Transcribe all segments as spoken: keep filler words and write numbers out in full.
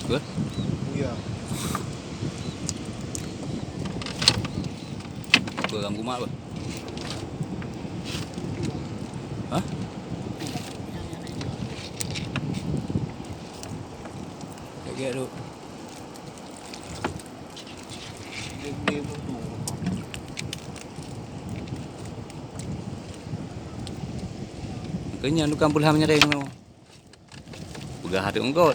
Beuh? Buya. Beuh, ganggu mak beuh. Hah? Gèt-gèt tu. Keu nyan tukang peulah meunyeureng nyoe. Peugah ateueh eungkôt.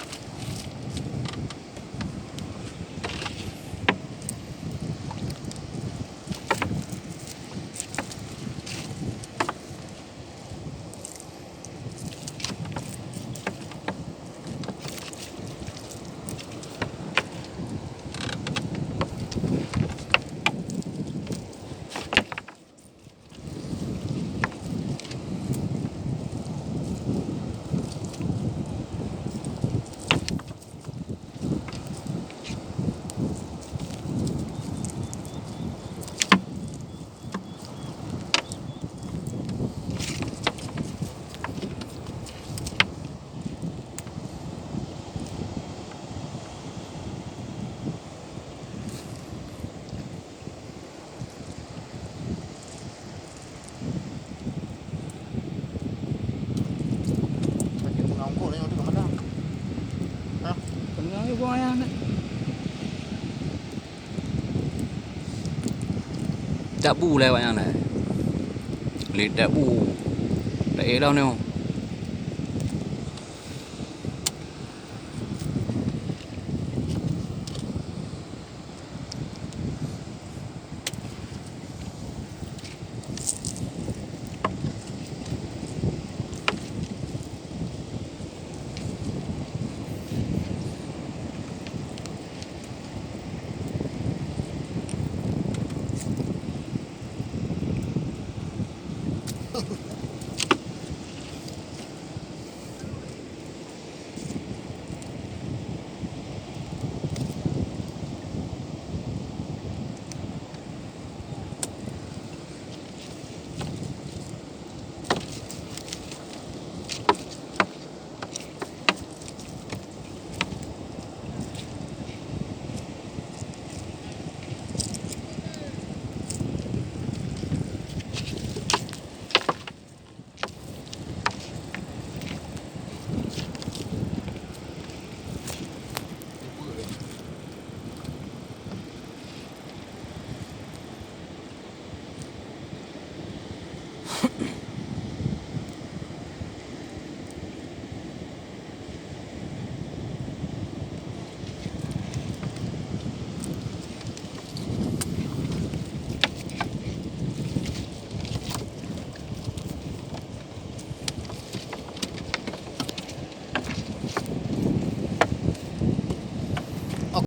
Sakét meungaungkot nyoe teuh, Komandan. Hah? Peungaungkot ayah nyoe. Tabu lé awak nyan lé. Lé tabu. Tak éh lom nyoe.